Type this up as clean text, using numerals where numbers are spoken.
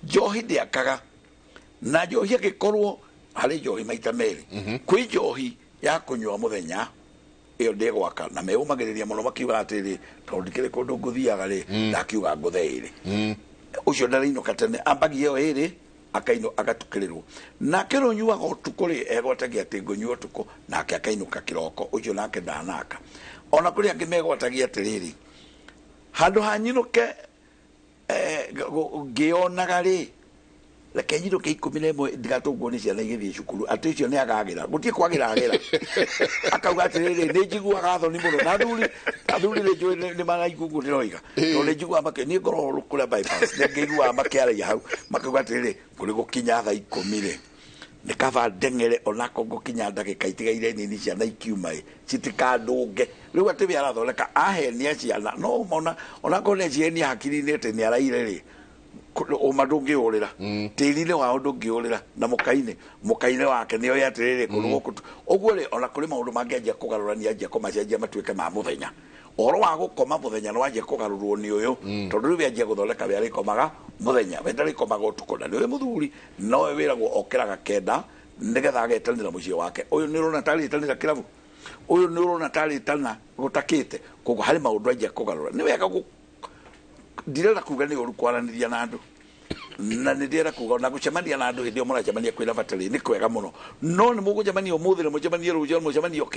Njohi ndĩakaga, na njohi angĩkorwo harĩ njohi maita merĩ, kwĩ njohi ya kũnyua mũthenya, ĩyo ndĩgwaka, na meyũmagĩrĩria mũno makiuga atĩrĩ, tondũ ndikĩrĩ kũndũ ngũthiaga rĩ, ndakiuga ngũthe ĩrĩ. Ũcio ndarĩinũka tene, ambagia ĩyo ĩrĩ, akaino agatukĩrĩrwo. Nake ũrĩa ũnyuaga ũtukũ rĩ, egwatagia atĩ ngũnyua ũtukũ, nake akainũka kĩroko, ũcio nake ndanaka. Ona kũrĩ angĩ megwatagia atĩrĩrĩ, handũ ha nyinũke ngĩonaga rĩ, reke nyinũke 11 ndigatũngwo nĩ ciana igĩthiĩ cukuru, atĩ ũcio nĩ agagĩra, gũtirĩ kwagĩra agĩra. Akauga atĩrĩrĩ, nĩ njiguaga thoni mũno, na athuri nĩ njũĩ nĩ maraigua ũguo ndĩroiga, tondũ nĩ njiguaga makĩ niĩ ngoragwo kũrĩa bypass, nĩ ngĩiguaga makĩaragia hau, makauga atĩrĩrĩ, kũrĩ gũkinya thaa 10 rĩ, nĩ kaba ndeng'ere onako ngũkinya ndagĩka itigaire nini ciana ikiuma ĩ citikandũnge. Rĩu atĩ we arathondeka ahenia ciana, no ona onakorwo nĩ acihenia hakiri-inĩ atĩ nĩ araire rĩ, ũma ndũngĩũrĩra tĩri-inĩ wao, ndũngĩũrĩra na mũkainĩ mũkainĩ wake nĩ oĩ atĩrĩrĩ, kũndũ gũkũ ũguo rĩ, ona kũrĩ maũndũ mangĩanjia kũgarũrania, anjia kũmacenjia matuĩke ma mũthenya. Ũhoro wa gũkoma mũthenya nĩ wanjia kũgarũrwo nĩ ũyũ, tondũ rĩu anjia gũthondeka we arĩkomaga mũthenya, we ndarĩkomaga ũtukũ. Na nĩ ũyũ mũthuri nowe wĩragwo okĩraga 9 nĩgetha agetanĩra mũciĩ wake. Ũyũ nĩ ũrona tarĩtanĩra kĩrabu, ũyũ nĩ ũrona tarĩtana gũtakĩte. Koguo harĩ maũndũ anjia kũgarũra. Nĩ wega ndirenda kuga nĩ ũru kwaranĩria na andũ, na nĩ ndĩrenda kuga ona gũcemania na andũ hĩndĩ ĩyo mũracemania kwĩna bata rĩ, nĩ kwega mũno, no nĩ mũgũcemania ũmũthĩ na mũcemanie rũciũ, mũcemanie ũkĩ.